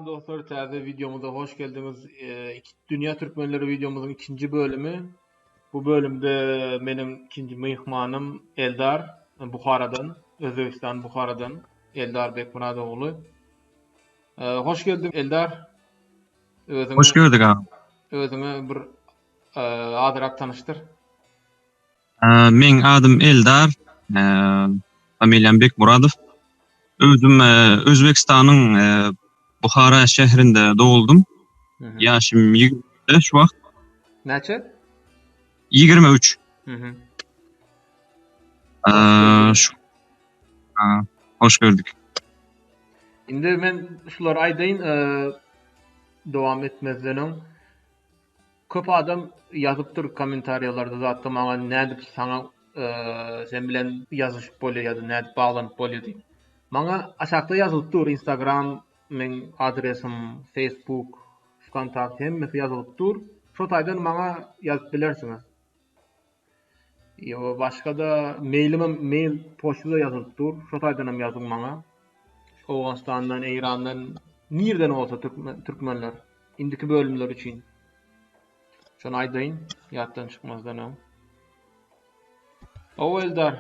Salam dostlar, täze wideomyza hoş geldiňiz. Dünýä türkmenleri wideomyzyň ikinji bölümi. Bu bölümde meniň ikinji myhmanym Eldar Buharadan, Özbegistan Buharadan Eldar Bekmyradow ogly. Hoş geldiň Eldar. Özüňi Hoş gördük aga. Özüňi bir azyrak tanyşdyr. Meň adym Eldar, familiýam Bekmuradow. Özüm Özbegistanyň Buhara şäherinde doguldym. Ýaşym 23-de şu wagt. Näçe? 23. Şu Hoş gördük. Indi men şulary aýdaýyn, dowam etmezden öň. Köp adam ýazypdyr kommentariýalarda zatda maňa nädip saňa sen bilen ýazyşyp bolýar ýa-da nädip baglanyp bolýar diýip. Maňa aşakda ýazylyp dur instagram meň adresim, facebook, wkontakt hemmesi ýazylyp dur. Şo taýdan maňa ýazyp bilersiňiz. Ýo başga-da mailimem mail poçtada ýazylyp dur. Şo taýdanam ýazyň maňa. Owganystandan, Eýrandan nirden bolsa türkmenler indiki bölümler üçin. Şony aýdaýyn, ýatdan çykmazdan öň. Ow Eldar,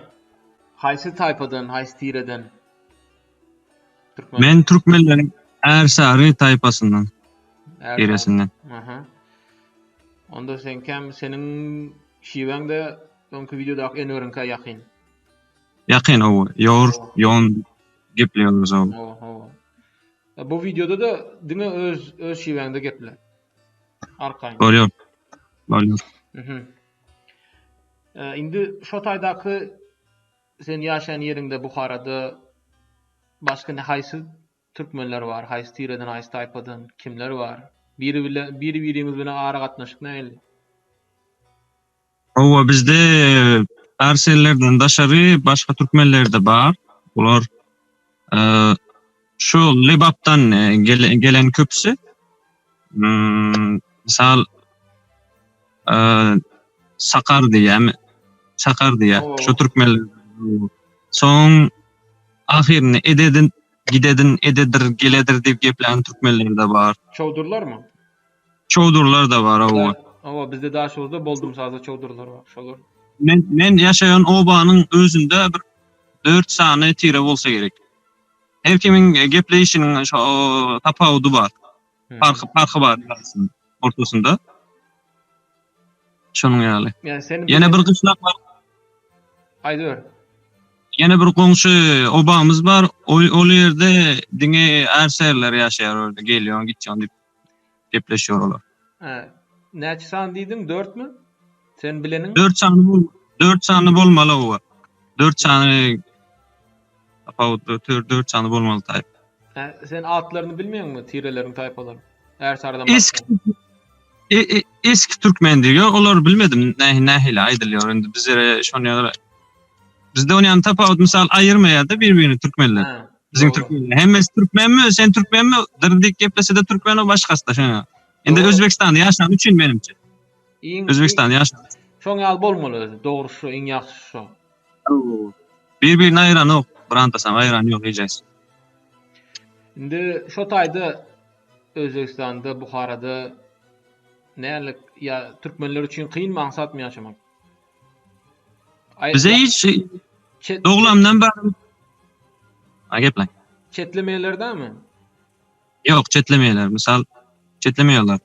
haýsy taýpadan, haýsy tireden? Türkmen. Men türkmenleriň Ärsary taýpasyndan. Tiresinden. Aha. Onda seňkem seniň şiweň-de öňki wideodaky Enweriňkä ýakyn. Ýakyn hawa. Ýor, ýon gepleýärler hawa. Hawa, hawa. Bu wideoda-da diňe öz öz şiweňde geple. Arkaýyn. Bolýar. Bolýar. Mhm. Indi şo taýdaky sen ýaşaýan ýeriňde Buharada başga haýsy türkmenler bar? Haýsy tireden, haýsy taýpadan kimler bar? Biri bilen biri-biriňiz bilen aragatnaşyk nähili? Hawa bizde Arsellerden daşary başga türkmenlerde bar. Bular şu Lebapdan gelen köpüsi. Mysal Sakar diýýär. Sakar diýýär. Şu türkmenler. Soň ahyrynda ededin, gidedin, ededir, geledir diýip geplän türkmenler-de bar. Çowdurlarmy? Çowdurlar-da bar, hawa. Hawa, bizde Daşoguzda Boldumsazda çowdurlar bar, şolar. Men men ýaşaýan obanyň özünde bir dört sany tire bolsa gerek. Her kimiň gepleýşiniň şo tapawudy bar. Parhy parhy bar arasynda, ortasynda. Şonuň ýaly. Ýa sen Ýene bir gyşlak bar. Aýdyber. Ýene bir goňşy obamyz bar. Ol ol ýerde diňe ärserler ýaşaýar orada. Gelýän, gitýän diýip gepleşýär olar. Hä. Näçe sany diýdiň? Dörtmi? Sen bileniň? Dört sany bol, dört sany bolmaly oba. Dört sany tapawutly, dört sany bolmaly taýpa. Hä, sen atlaryny bilmeýäňmi, tireleriň, taýpalaryň? Ärsarydan başga. Eski e, e, eski türkmen diýýär. Olar bilmedim nähili nähili aýdylýar indi bizlere şony ýaly. Bizde ony tapawut mysal aýyrmaýar-da bir-birini türkmenler. Hä. Biziň Dogry. türkmenler hemmesi türkmenmi, sen türkmenmi? Dyr diýip geplese-de türkmen o başgasy-da şoňa. Indi Dogry. Özbegistanda ýaşan üçin menimçe. Iň Özbegistanda ýaşan. Şoň ýaly bolmaly özi. Dogry şu, iň ýagşysy şo. Bir-birini aýyranok, birantasam aýyran ýok hiç. Indi şo taýda Özbegistanda, Buharada nälik ýa türkmenler üçin kynmy aňsatmy ýaşamak? Bize hiç doglamdan bäri Ha gepläň. Çetlemeýärler dämi? Ýok, çetlemeýärler. Mysal, çetlemeýärler.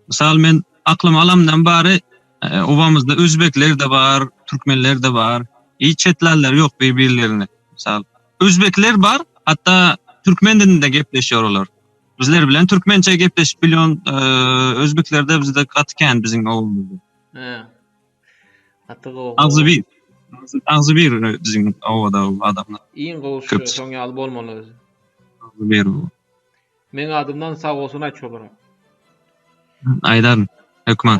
Mysal men aklym alamdan bäri e, obamyzda özbekler-de bar, türkmenler-de bar. Hiç çetlärler ýok bir-birlerini. Mysal, özbekler bar, hatda türkmen dilinde gepleşýär olar. Bizler bilen türkmençe gepleşip bilýän e, özbekler-de bizde gaty kän biziň obamyzda. He. Gaty gowy. Agzybir. Agzybir biziň obada adamlar. Iň gowusy şu, şoň ýaly bolmaly özi. Agzybir. Meň adymdan sag bolsun aýt şolara. Aýdaryn. Hökman.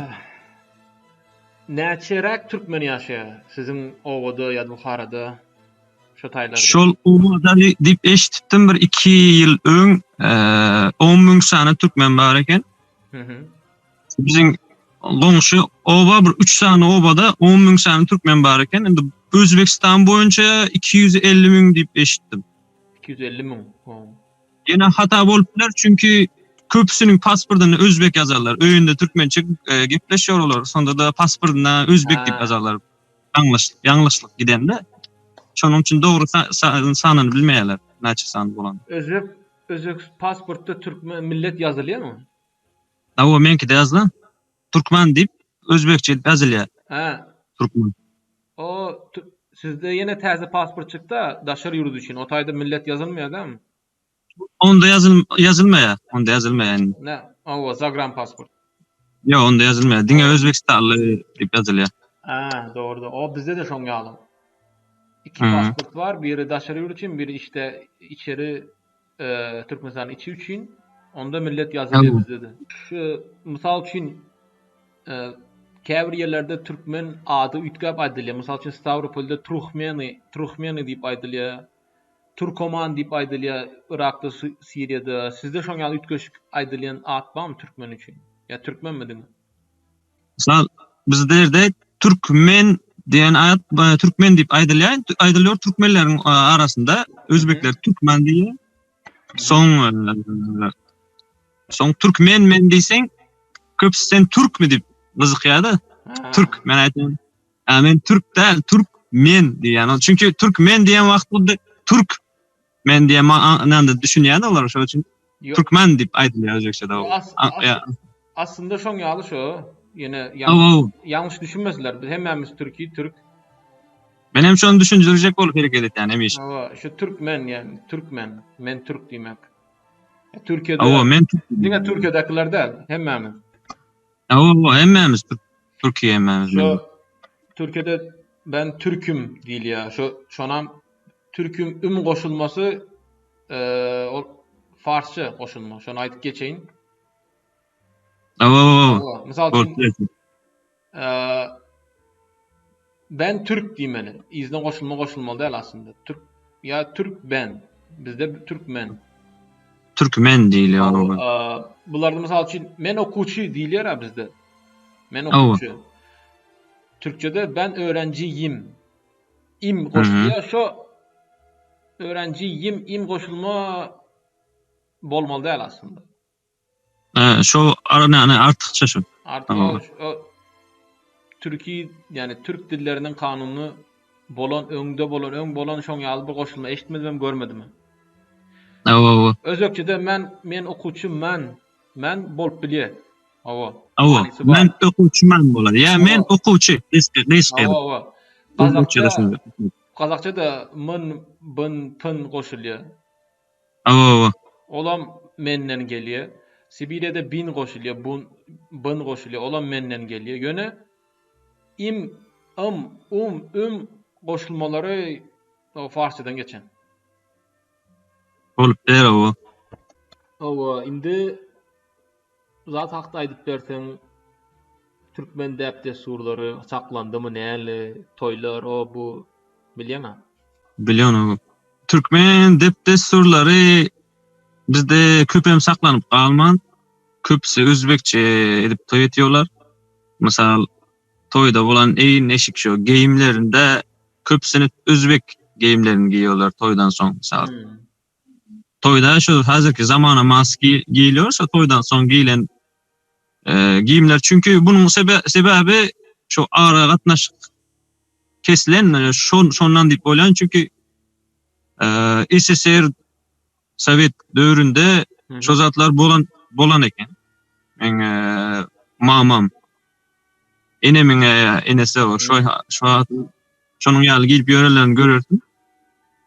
Näçeräk türkmen ýaşaýar siziň obada ýa Buharada şo taýlarda? Şol obada diýip eşitdim bir 2 ýyl öň 10 müň sany türkmen bar eken. Biziň goňşy oba bir 3 sany obada 10 müň sany türkmen bar eken. Indi Özbegistan boýunça 250 müň diýip eşitdim. 250 müň. Ýene hata bolup biler, çünki köpüsiniň pasportynda özbek ýazarlar. Öýünde türkmençe gepleşýär olar, şonda-da pasportynda özbek diýip ýazarlar. Ýalňyş, ýalňyşlyk gidende. Şonuň üçin dogry sanyny bilmeýärler, näçe sany bolany. Özbek, özbek pasportda türkmen millet ýazylýarmy? Hawa, meňkide ýazylan. Türkmen diýip, özbekçe edip ýazylýar. Hä. Türkmen. O sizde ýene täze pasport çykda daşary ýurt üçin. O taýda millet ýazylmaýar dämi? Onda ýazyl ýazylmaýar. Onda ýazylmaýar indi. Nä? Hawa, zagran pasport. Ýok, onda ýazylmaýar. Diňe Özbegistanly diýip ýazylýar. Hä, dogry. O bizde-de şoň ýaly. Iki pasport bar, biri daşary ýurt üçin, biri işte içeri Türkmenistanyň içi üçin. Onda millet ýazylýar bizde-de. Şu mysal üçin käbir ýerlerde türkmen ady üýtgäp aýdylýar. Mysal üçin Stawropolda Truhmeni, Truhmeni diýip aýdylýar. Turkoman diýip aýdylýar Yrakda, Siriýada. Sizde şoň ýaly üýtgeşik aýdylýan at barmy türkmen üçin? Ýa türkmenmi diňe? Mysal bizlerde türkmen diýen at türkmen diýip aýdylýar. Aýdylýar türkmenleriň arasynda özbekler türkmen diýýär. Soň soň türkmen men diýseň köpüsi sen türkmi diýip gyzykýar-da. Türk men aýdýan. Ä men türk däl, türk men diýýän. Çünki türk men diýen wagt bu türk men diýen manada düşünýän olar şonuň üçin türkmen diýip aýdylýar özbekçede. Aslynda şoň ýaly şo. Ýene ýalňyş düşünmesinler. Biz hemmämiz türki, türk. Men hem şony düşündirjek bolup hereket etýän hemişe. Hawa, şu türkmen ýa türkmen, men türk diýmek. Türkiýede Hawa, men türk. Diňe Türkiýedäkiler däl, hemmämiz. Hawa, hemmämiz türk. Türkiýe hemmämiz. Şo Türkiýede ben türküm diýilýär. Şo şonam türküm üm goşulmasy ol farsça goşulma. Şony aýdyp geçeýin. Hawa. Mysal üçin Ben türk diýmeli. Yzyna goşulma goşulmaly däl aslynda. Türk ýa türk ben. Bizde türkmen. Türkmen diýilýär olar. Bularda mysal üçin men okuwçy diýilýär bizde. Men okuwçy. Türkçede ben öğrenciyim. Im goşulýar. Şo öğrenciyim im goşulma bolmaly däl aslynda. Şo arany artykça şu. Artyk Türki, ýani türk dilleriniň kanuny bolan öňde bolan öň bolan şoň ýaly bir goşulma eşitmedim görmedim. Hawa. Özbekçede men men okuwçy men men bolup bilýär. Hawa. Hawa. Men okuwçy men bolar. Ýa men okuwçy. Gysga gysga. Hawa. Gazakça Gazakçada myn byn pyn goşulýar. Hawa. Olam menden gelýär. Sibiriýada bin goşulýar, bun, byn goşulýar. Olam menden gelýär. Ýöne im, ym, um, üm goşulmalary farsçadan geçen. Bolup biler hawa. Hawa, indi zat hakda aýdyp berseň, türkmen däp-dessurlary saklandymy näli, toýlar, o bu bilýäňä? Bilýän hawa. Türkmen däp-dessurlary bizde köpem saklanyp galman, köpüsi özbekçe edip toý etýärler. Mysal, toýda bolan egin-eşik şo geýimlerinde köpüsini özbek geýimlerini geýýärler toýdan soň mysal. Toýda şu häzirki zamana mas geýilýär şo toýdan soň geýlen geýimler. Çünki bunuň sebäbi şu ara gatnaşyk kesilen şondan diýip oýlaýan. Çünki SSR Sowet döwründe şo zatlar bolan bolan eken. Meň mamam enemiň enesi şo şo şonuň ýaly geýip ýörenlerini görerdim.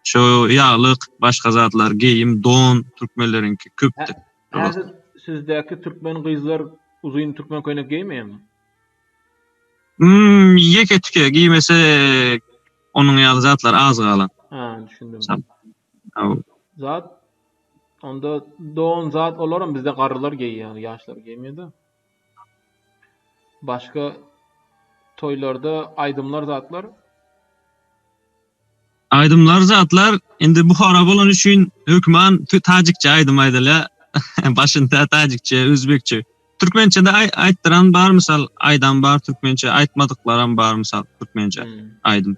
Şo ýaglyk, başga zatlar, geýim, don türkmenleriňki köpdi. Häzir sizdäki türkmen gyzlar uzyn türkmen köýnek geýmeýärmi? Hmm, ýeke tüke giýmese onuň ýaly zatlar az galan. Ha, düşündim. Zat onda don zat olaram bizde garrylar geýýär, ýaşlar geýmeýär-de. Başga toýlarda aýdymlar zatlar? Aýdymlar zatlar indi Buhara bolany üçin hökman tajikçe aýdym aýdylýar. Başynda tajikçe, özbekçe. Türkmençe-de aýtdyran bar mysal, aýdan bar türkmençe, aýtmadyklaram bar mysal türkmençe aýdym.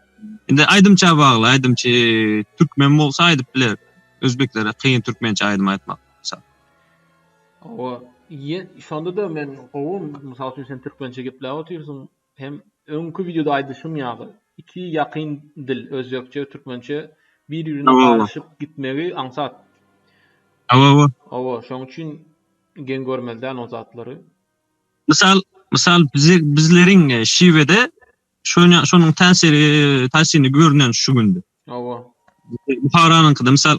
Indi aýdymça bagly, aýdymçy türkmen bolsa aýdyp biler. Özbeklere kyn türkmençe aýdym aýtmak. Mysal. Hawa, şonda-da men gowy, mysal üçin sen türkmençe gepläp otyrsyň, hem öňki wideoda aýdyşym ýaly, iki ýakyn dil, özbekçe, türkmençe bir-birine garyşyp gitmegi aňsat. Hawa, hawa. Hawa, şoň üçin geň görmeli däl o zatlary. Mysal, mysal bizleriň şiwede şonuň täsiri, täsirini görünen şu günde. Hawa. Buharanyňkyda mysal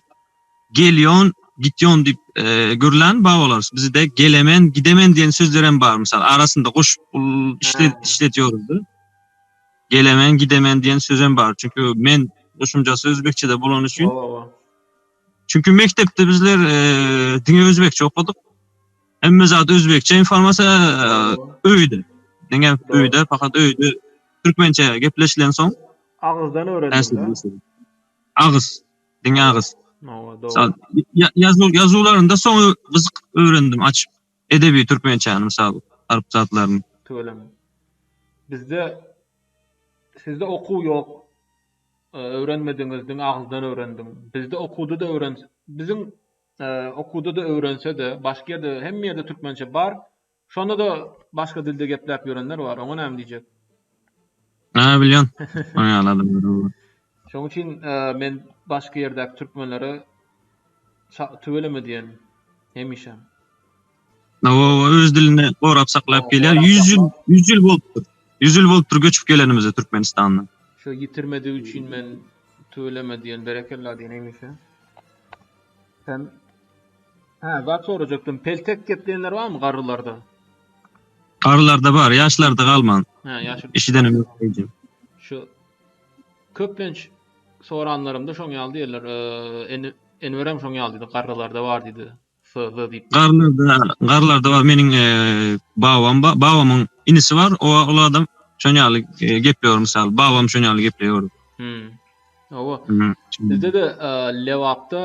gelýon, gitýon diýip e, görlen babalar. Bizde gelemen, gidemen diýen sözler hem bar mysal arasynda goşup işlet işletiyoruz. Gelemen, gidemen diýen söz hem bar. Çünki men goşumcasy özbekçede bolany üçin. Hawa. Çünki mekdepde bizler e, diňe özbekçe okadyk. Hemme zat özbekçe informasiýa e, öýde. Diňe öýde, fakat öýde türkmençe gepleşilen soň Agyzdan öwrendiň-dä? Agyz. Diňe agyz. Hawa, dogry. Ýazuw, ýazuwlarynda soň gyzyk öwrendim açyp. Edebi türkmençäni mysal harp zatlaryny. Tüweleme. Bizde sizde okuw ýok. Öwrenmediňiz, diňe agyzdan öwrendiň. Bizde okuwda-da öwren, biziň okuwda-da öwrense-de, başga ýerde, hemme ýerde türkmençe bar. Şonda-da başga dilde gepläp ýörenler bar, oňa näme diýjek? Hä, bilýän. Oň ýaly adamlar bar. Şoň üçin men başga ýerdäki türkmenlere tüweleme diýen hemişe. Hawa, öz dilini gorap saklap gelýär. 100 ýyl, 100 ýyl bolupdyr. 100 ýyl bolupdyr göçüp gelenimize Türkmenistandan. Şo ýitirmedigi üçin men tüweleme diýen, berekella diýen hemişe. Sen Hä, zat sorajakdym. Peltek gepleýänler barmy garrylarda? Garrylarda bar, ýaşlarda galman. Hä, ýaş. Eşidenim ýok diýjek. Şu köplenç soranlarymda şoň ýaly diýerler. Eee, Enwerem şoň ýaly diýdi, garrylarda bar diýdi. SZ diýip. Garrylarda, garrylarda bar. Meniň eee babam bar, babamyň inisi bar. O ol adam şoň ýaly gepleýär mysal. Babam şoň ýaly gepleýär. Hmm. Hawa. Bizde-de Lebapda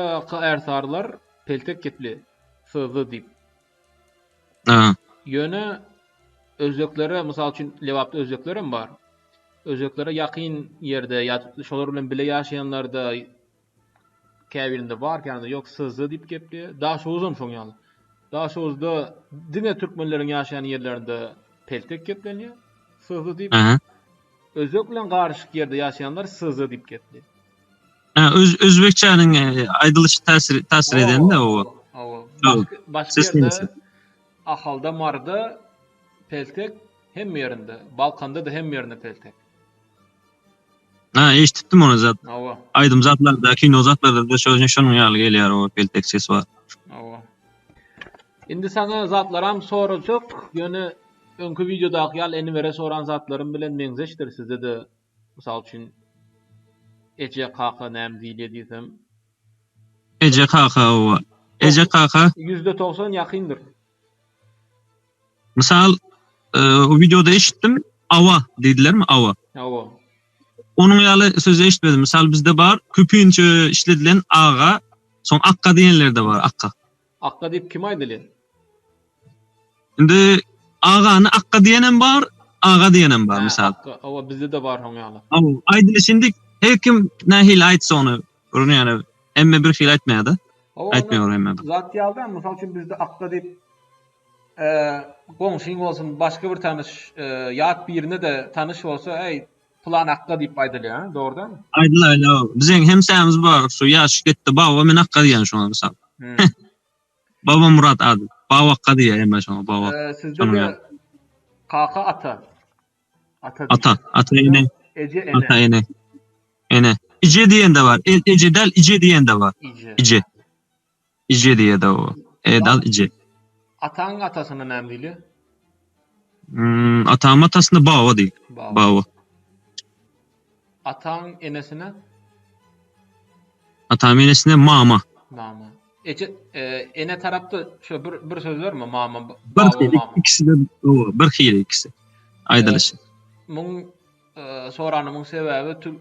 ärsarlar peltek gepli SZ diýip. Ha. Ýöne özbeklere, mysal üçin Lebapda özbekler hem bar. Özbeklere ýakyn ýerde ýa şolar bilen bile ýaşaýanlarda käbirinde bar, käbirinde ýok SZ diýip gepleýär. Daşoguzam şoň ýaly. Daşoguzda diňe türkmenleriň ýaşaýan ýerlerinde peltek geplenýär. SZ diýip. Özbek bilen garyşyk ýerde ýaşaýanlar SZ diýip gepleýär. Ha, öz özbekçäniň e, aýdylyşy täsir täsir edende o. Hawa. Başga, başga ýerde Ahalda, Maryda peltek hemme ýerinde, Balkanda-da hemme ýerinde peltek. Ha, eşitdim ony zat. Hawa. Aýdym zatlarda, kino zatlarda da şo şonuň ýaly gelýär o peltek ses bar. Hawa. Indi saňa zatlaram sorajak, ýöne öňki wideodaky ýaly Enwere soran zatlarym bilen meňzeşdir sizde-de mysal üçin eje kaka näme diýilýär diýsem. Eje kaka owa. Eje kaka. %90 ýakyndyr. Mysal o wideoda eşitdim awa diýdilermi awa. Awa. Onuň ýaly sözi eşitmedim. Mysal bizde bar köpünçe işledilen aga soň akga diýenler-de bar akga. Akga diýip kime aýdylýar? Indi agany akga diýenem bar, aga diýenem bar mysal. Akga, hawa bizde-de bar şoň ýaly. Hawa, aýdylyş indi her kim nähili aýtsa ony, ony ýani hemme bir hili aýtmaýar-da. Aýtmaýar hemme bir. Zat ýaly-da, mysal üçin bizde akga diýip goňşyň bolsun, başga bir tanyş, ýat birine-de tanyş bolsa, äý, Pylan akga diýip aýdylýar, ha, dogry dälmi? Aýdylaýla. Biziň hemsämiz bar, şu ýaş gitdi, baba men akga diýýän şoňa mysal. Hmm. Baba Murat ady. Baba akga diýýär hemme şoňa baba. Ee, sizde de kaka ata. Ata. Ata, ata ene. Eje ene. Ata ene. Ene. Ije diýen de bar. E, eje däl, ije diýen de bar. Ije. Ije. Ije diýýär de o. E dal ije. Ataň atasyna näme diýilýär? Hmm, atamyň atasyna baba diýilýär. Baba. Baba. Ataň enesine? Atamyň enesine mama. Mama. Eje, e, ene tarapda şu bir bir söz barmy? Mama, Bir baba, hili, mama. ikisi de o, bir hili ikisi. Aýdylyşy. Muň e, soranymyň sebäbi tür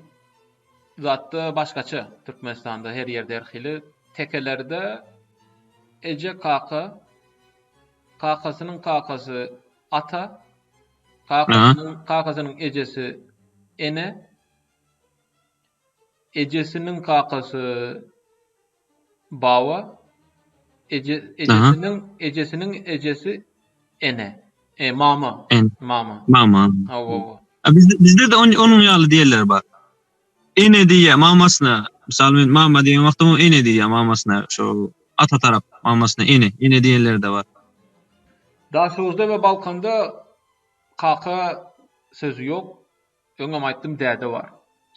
Zatda başgaça Türkmenistanda her ýerde her hili tekelerde eje kaka kakasynyň kakasy ata kakasynyň kakasynyň ejesi ene ejesiniň kakasy. Baba, eje, ejesiniň, ejesiniň ejesi ene. E, mama. En. Mama. Mama. Hawa, hawa. A bizde, bizde-de on, onuň ýaly diýenler bar. Ene diýýär mamasyna. Mysal men mama diýen wagtym ene diýýär mamasyna. Şo ata tarap mamasyna ene, ene diýenler-de bar. Daşoguzda we Balkanda kaka sözi ýok. Öňem aýtdym däde bar.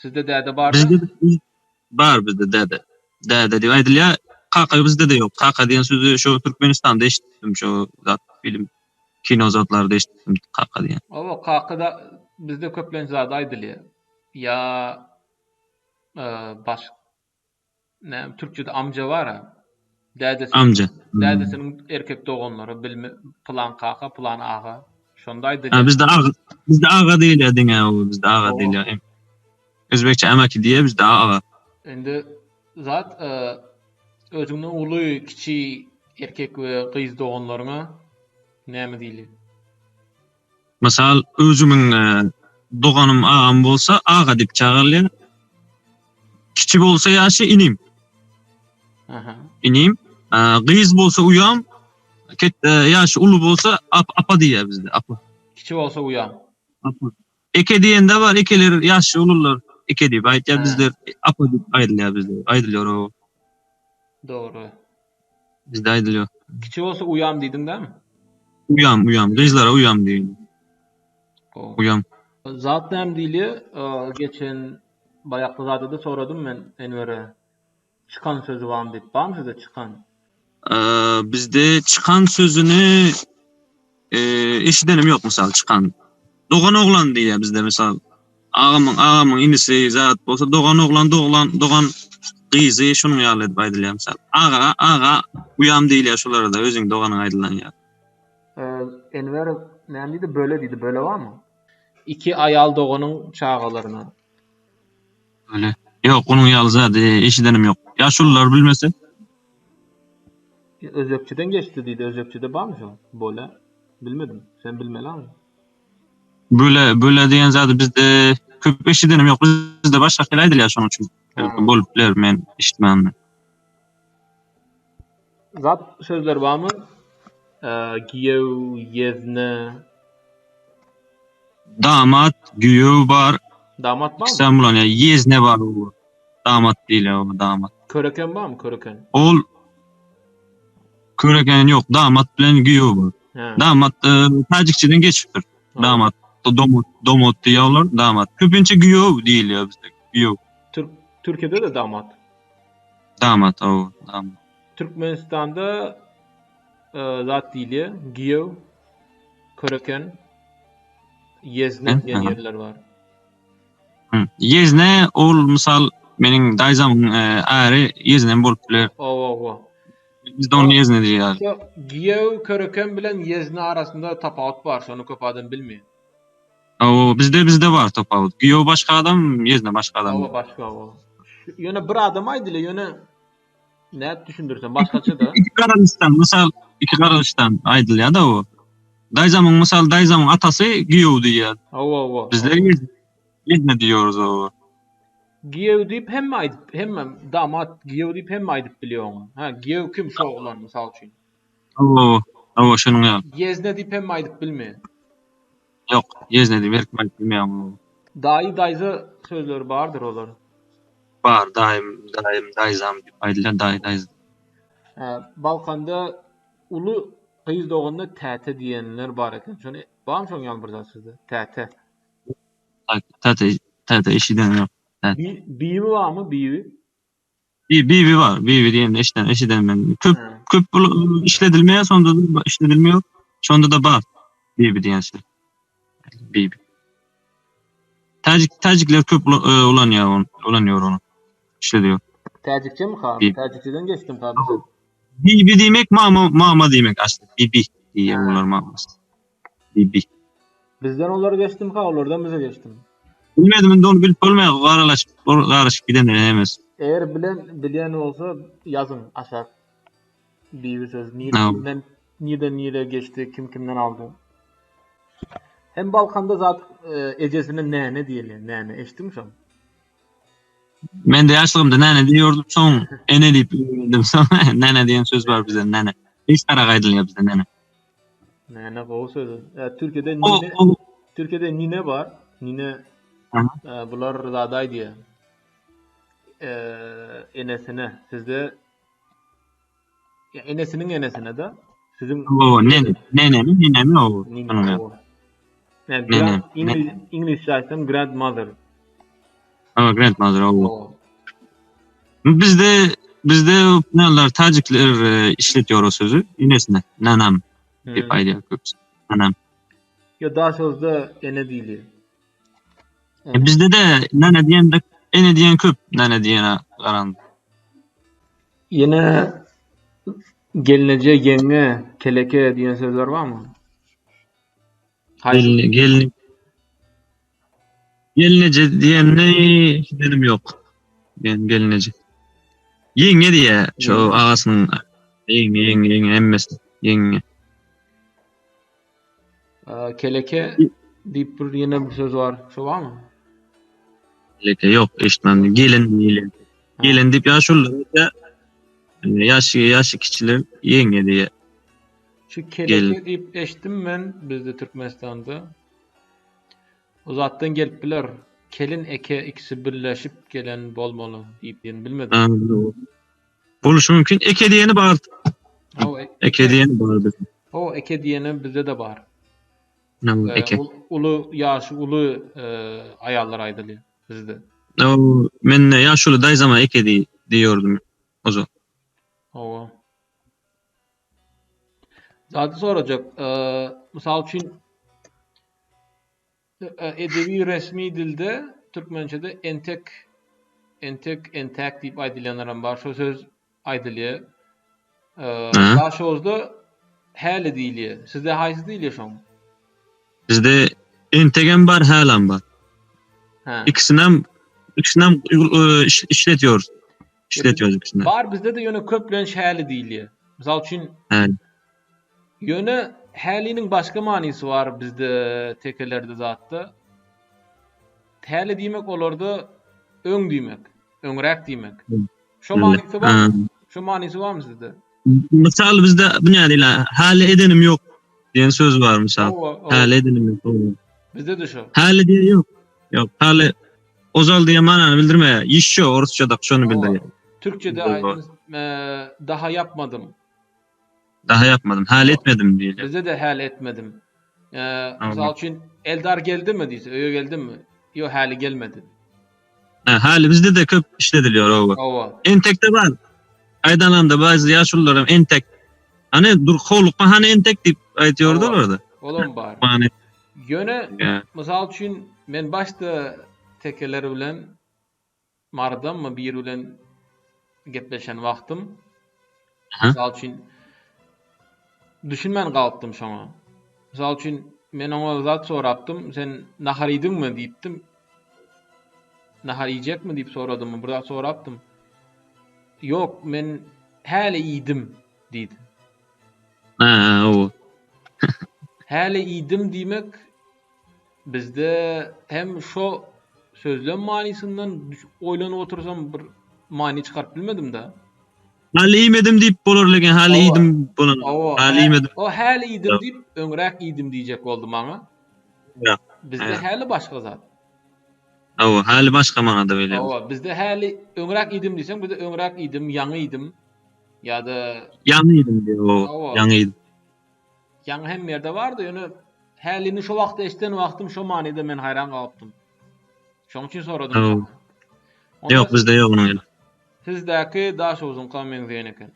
Sizde däde barmy? Bizde bar bizde däde. Däde diýip aýdylýar. Kaka bizde-de ýok. Kaka diýen sözi şo Türkmenistanda eşitdim şo zat film kino zatlarda eşitdim kaka diýen. Hawa kaka da bizde köplenç zat aýdylýar. Ýa baş Näme türkçede amca bar-a. Dädesiniň, Amca. Dädesiniň erkek doganlary bilme pylan kaka, pylan aga. Şonda Ha, aýdylýar. bizde aga, bizde aga diýilýär diňe o bizde aga diýilýär. Özbekçe amaki diýýär, bizde aga. Indi zat e, özüňden uly, kiçi erkek we gyz doganlaryňa näme diýilýär? Mysal, özümiň doganym, agam bolsa, aga diýip çagyrylýar. Kiçi bolsa ýaşy inim. Aha. Inim. Gyz bolsa uýam, ýaşy uly bolsa apa diýýär bizde, apa. Kiçi bolsa uýam. Apa. Eke diýende bar, ekeler ýaşy ulular eke diýip aýtýar, bizler apa diýip aýdylýar bizde, aýdylýar o. Dogry. Bizde aýdylýar. Kiçi bolsa uýam diýdiň dämi? Uýam, uýam. Gyzlara uýam diýilýär. Gowy. Uýam. Zat näme diýilýär? Geçen baýakky zada-da soradym men Enwere. Çykan sözi barmy diýip. Barmy sizde çykan? Bizde çykan sözüni eşidenim ýok mysal çykan. Dogan oglan diýýär bizde mysal. Agamyň agamyň inisi zat bolsa dogan oglan doglan dogan gyzy şunuň ýaly edip aýdylýar mysal. Aga aga uýam diýilýär şulara-da özüň doganyň aýdylan ýaly. Enwer näme diýdi böle diýdi böle barmy? Iki aýal doganyň çagalaryna. Böle. Ýok onuň ýaly zady eşidenim ýok. Ýaşulular bilmese. Özbekçeden geçdi diýdi özbekçede barmy şo böle bilmedim sen bilmeli aňy. Böle, böle diýen zady bizde köp eşidenim ýok. Bizde başga hili aýdylýar şonuň üçin. Belki bolup biler men eşitmändim. Zat sözler barmy? Giýew, ýezne. Damat, giýew bar. Damat barmy? Ikisem ulanýar. Ýezne bar. Damat diýilýär oňa damat. Köreken barmy, köreken? Ol Köreken ýok, damat bilen giýew bar. Damat e, täjikçeden geçipdir. Damat, domot, domot diýýärler, damat. Köpünçe giýew diýilýär bizde, giýew. Türk Türkiýede de damat. Damat, o, damat. Türkmenistanda e, zat diýilýär, giýew, köreken, ýezne diýen ýerler bar. Ýezne ol mysal meniň daýzamyň e, äri ýeznem bolup biler. Owa, owa. Bizde ony ýezne diýýär. Şo giýew köreken bilen ýezne arasynda tapawut bar, şony köp adam bilmeýär. Owa, bizde bizde bar tapawut. Giýew başga adam, ýezne başga adam. Owa, başga owa. Ýöne bir adam aýdylýar, ýöne nädip düşündirsem başgaça-da. Iki garalyşdan, mysal iki garalyşdan aýdylýar-da o. Daýzamyň mysal daýzamyň atasy giýew diýýär. Hawa hawa. Bizler ýezne diýýäris owa. Giýew diýip hemme aýdyp, hemme damat giýew diýip hemme aýdyp bilýär oňa. Ha, giýew kim şo oglan mysal üçin. Hawa, hawa şonuň ýaly. Ýezne diýip hemme aýdyp bilmeýär. Ýok, ýezne diýip her kim aýdyp bilmeýär oňa. Daýy, daýza sözleri bardyr olar. Bar, daýym, daýym, daýzam diýip aýdylýar, daýy, daýza. Hä, Balkanda uly Gyz doganda täte diýenler bar eken. Şony barmy şoň ýaly bir zat sizde? Täte. Täte, täte eşidenim ýok. Bi, bibi barmy, bibi? Bi, bibi bar. Bibi diýende eşiden, eşiden men. Köp, köp işledilmeýär, şonda da işledilmiyor. Şonda da bar. Bibi diýen söz. Bibi. Täjik, täjikler köp e, ulanýar ony, ulanýar ony. İşlediyor. Täjikçemi ha? Täjikçeden geçdim ha bize. Bibi diýmek mama mama diýmek asly. Bibi diýýär olar mamasy. Bibi. Bizden olara geçdim ha, olardan bize geçdim. Bilmedim indi ony bilip bolmaýar, garalaşyp, garyşyp giden hemmesi. Eger bilen bilýän bolsa ýazyň aşak. Bibi söz nireden nireden nirä geçdi, kim kimden aldy. Hem Balkanda zat e, ejesine näne diýilýär, näne. Eşitdiňmi şony? Men de ýaşlygymda näne diýýordum, soň ene diýip öwrendim. Soň näne diýen söz bar bizde, näne. Hiç tarap aýdylýar bizde näne. Näne gowy söz. E, Türkiýede nine, Türkiýede nine bar. Nine e, bular zada aýdýar. E, enesine sizde Ya enesiniň enesine de siziň O nene, nenemi, nenemi o. Nene. Nene. English, English aýtsam grandmother. Ha, grandmother o. Bizde bizde neler tacikler e, işletiyor o sözü. Enesine, nanam diýip hmm. aýdýar köpüsi. Nanam. Ýa da sözde ene diýilýär. E, bizde de nene diýen de ene diýen köp nene diýene garanda. Ýene gelneje, ýeňňe, keleke diýen sözler barmy? Haýsy? Gelin Gelneje diýenini eşidenim ýok. Men gelneje. Ýeňňe diýä, şu agasynyň ýeňňe, ýeňňe, ýeňňe hemmesi ýeňňe. Keleke diýip bir ýene bir söz bar. Şo barmy? Keleke ýok, eşitmedim. Gelin diýilýär. Gelin diýip ýaşulular aýtýar. Ýaşy ýaşy kiçiler ýeňňe diýýär. Şu keleke diýip eşitdim men bizde Türkmenistanda. O zatdan gelip biler. Kelin eke ikisi birleşip gelen bolmaly diýip ýene bilmedim. Boluşy mümkin. Eke diýeni bar. Eke diýeni bar bizde. O eke diýeni bizde-de bar. Eke. Uly ýaşy uly aýallar aýdylýar bizde. O men ýaşuly daýzama eke diýýordum ozal. Hawa. Zady sorajak. Mysal üçin edebi resmi dilde türkmençede entek entek entäk diýip aýdylýanlaram bar. Şo söz aýdylýar. Daşoguzda häli diýilýär. Sizde haýsy diýilýär şoň? Bizde entegem bar, hälem bar. Hä. Ikisinem ikisinem işletiyoruz. Işletiyoruz ikisini. Bar bizde-de ýöne köplenç häli diýilýär. Mysal üçin Häli. Ýöne häliniň başga manysy bar bizde tekelerde zatda. Häli diýmek olarda öň diýmek, öňräk diýmek. Şo manysy bar. Şo manysy barmy sizde? Mysal bizde bu nädile häli edenim ýok diýen söz bar mysal. Häli edenim ýok. Bizde-de şo. Häli diýen ýok. Ýok, häli Ozal diýen manany bildirmeýär. Ýişşo orsçada şony bildirýär. Türkçede daha ýapmadym. Daha ýapmadym. Häli etmedim diýilýär. Bizde-de häli etmedim. Mysal üçin Eldar geldimi diýse, öýe geldimi? Ýok, häli gelmedi. Ha, häli bizde-de köp işledilýär oba. Oba. Entek-de bar. Aýdananda bazı ýaşulular hem entek. Hany dur howlukma hany entek diýip aýtýardy olar-da. Olam bar. Ýöne, mysal üçin, men başda tekeler bilen Marydanmy biri bilen gepleşen wagtym, mysal üçin, düşünmän galypdym şoňa. Mysal üçin, men oňa zat sorapdym, sen nahar iýdiňmi diýipdim. Nahar iýjekmi diýip soradymmy, bir zat sorapdym. Ýok, men häli iýdim diýdi. Ha, hawa. Häli iýdim diýmek bizde hem şo sözlem manysyndan oýlanyp otursam bir many çykaryp bilmedim-de. Häli iýmedim diýip bolar lekin häli iýdim bolan. Häli iýmedim. O häli iýdim diýip öňräk iýdim diýjek boldy maňa. Bizde häli başga zat. Hawa, häli başga manada bolýar. Hawa, bizde häli öňräk iýdim diýseň, bizde öňräk iýdim, ýaňy iýdim. Ýa-da Ýaňy iýdim diýip, hawa, ýaňy iýdim. Ýaňy hemme ýerde bardy, ýöne hälini şo wagtda eşiden wagtym şo manyda men haýran galypdym. Şoň üçin soradym. Ýok, bizde ýok onuň ýaly. Sizdäki Daşoguzyňka meňzeýän eken.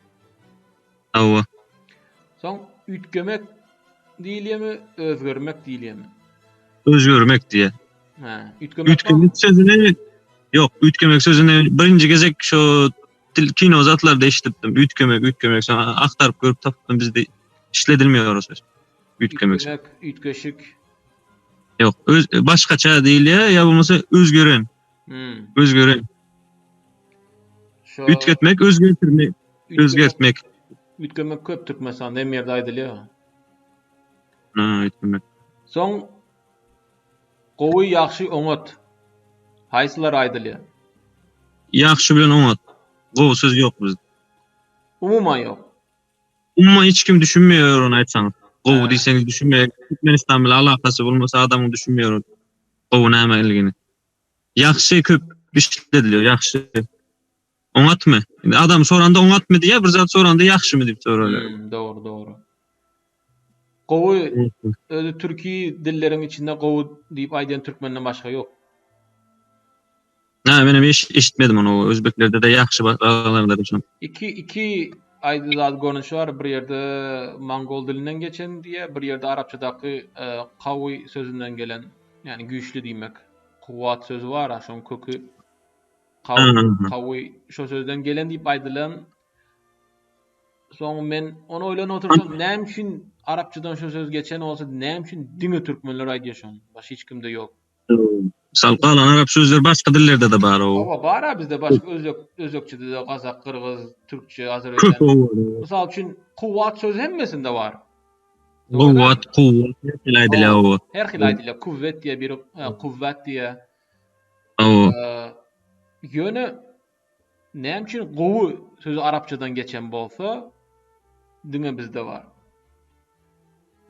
Hawa. Soň üýtgemek diýilýärmi, özgermek diýilýärmi? Özgermek diýýär. Hä, üýtgemek. Üýtgemek sözüni ýok, üýtgemek sözüni birinji gezek şo Dil kino zatlarda eşidipdim. Üýtgemek, üýtgemek. Soň agtaryp görüp tapypdym bizde işledilmeýär o söz. Üýtgemek. Üýtgemek, üýtgeşik. Ýok, öz başgaça diýilýär ýa bolmasa özgeren. Hmm. Özgeren. Şo Üýtgetmek, özgertmek, özgertmek. Üýtgemek köp Türkmenistanda hem ýerde aýdylýar. Ha, üýtgemek. Soň gowy, ýagşy, oňat. Haýsylar aýdylýar? Ýagşy bilen oňat. Gowy söz ýok bizde. Umuman ýok. Umuman hiç kim düşünmeýär ony aýtsaňyz. Gowy diýseňiz düşünmeýär. Türkmenistan bilen alakasy bolmasa adamyň düşünmeýär ol. Gowy nämeligini. Ýagşy köp işledilýär ýagşy. Oňatmy? Indi adam soranda oňatmy diýýär, bir zat soranda ýagşymy diýip soralýar. Hmm, dogry, dogry. Gowy özi türki dilleriň içinde gowy diýip aýdýan türkmenden başga ýok. Hä, menem eşitmedim ony. Özbeklerde-de ýagşy başgalarda-da şo. Iki iki aýdy zat görnüşi bar. Bir ýerde mongol dilinden geçen diýýär, bir ýerde arapçadaky kawy sözünden gelen, ýagny güýçli diýmek. Kuwwat sözi bar-a, şoň köki kawy şo sözden gelen diýip aýdylan. Soň men ony oýlanyp otursam, näme üçin arapçadan şo söz geçen bolsa, näme üçin diňe türkmenler aýdýar şony? Başga hiç kimde ýok. Mysal galan arap sözler başga dillerde-de bar o. Hawa bar-a bizde başga özbek özbekçede-de gazak, gyrgyz, türkçe, azerbaýjan. Mysal üçin kuwwat sözi hemmesinde bar. Kuwwat, kuwwat her hili aýdylýar o. Her hili aýdylýar. Kuwwet diýýär biri, kuwwat diýýär. Hawa. Ýöne näme üçin gowy sözi arapçadan geçen bolsa diňe bizde bar.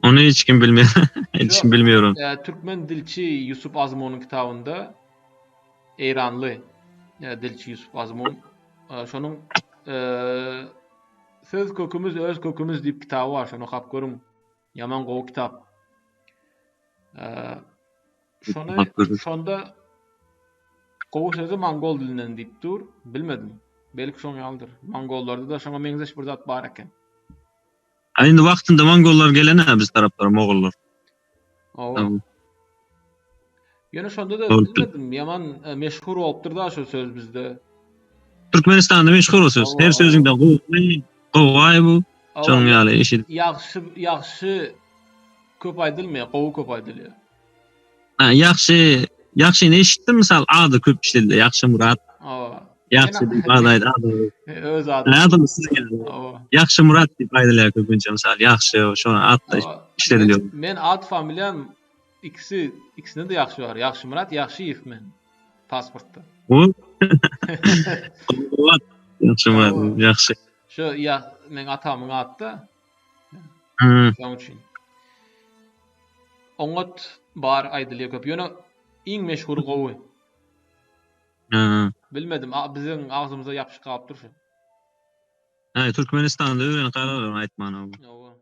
Ony hiç kim bilmeýär. Hiç kim bilmeýär ony. Türkmen dilçi Ýusup Azmunyň kitabynda eýranly dilçi Ýusup Azmun şonuň Söz kökümiz öz kökümiz diýip kitaby bar şony okap görüň. Ýaman gowy kitap. Şony şonda gowy sözi mongol dilinden diýip dur. Bilmedim. Belki şoň ýalydyr. Mongollarda-da şoňa meňzeş bir zat bar eken. A indi wagtynda mongollar gelen-ä biz taraplara mogollar. Hawa. Ýöne şonda-da bilmedim, ýaman e, meşhur bolupdyr-da şu söz bizde. Türkmenistanda meşhur o söz. Her sözüňde gowy, gowy bu. Şonuň ýaly eşidip. Ýagşy, ýagşy köp aýdylmaýar, gowy köp aýdylýar. Ha, ýagşy, ýagşyny eşitdim, mysal ady köp işledilýär. Ýagşy Murat. Hawa. Ýagşy diýip ady aýdy, ady. Öz ady. Ady siz ýaly. Hawa. Ýagşy Murat diýip aýdylýar köpünçe, mysal ýagşy, şo atda işledilýär. Men at familiýam ikisi, ikisinde de ýagşy bar. Ýagşy Murat Ýagşyýew men pasportda. Bu. Ýagşy Murat, ýagşy. Şu ýa meň atamyň ady-da. Şonuň üçin. Oňat bar aýdylýar köp. Ýöne iň meşhury gowy. Bilmedim, biziň agzymyza ýapyşyp galypdyr şu. Hä, Türkmenistanda öwrenip galarlar aýtmana. Hawa.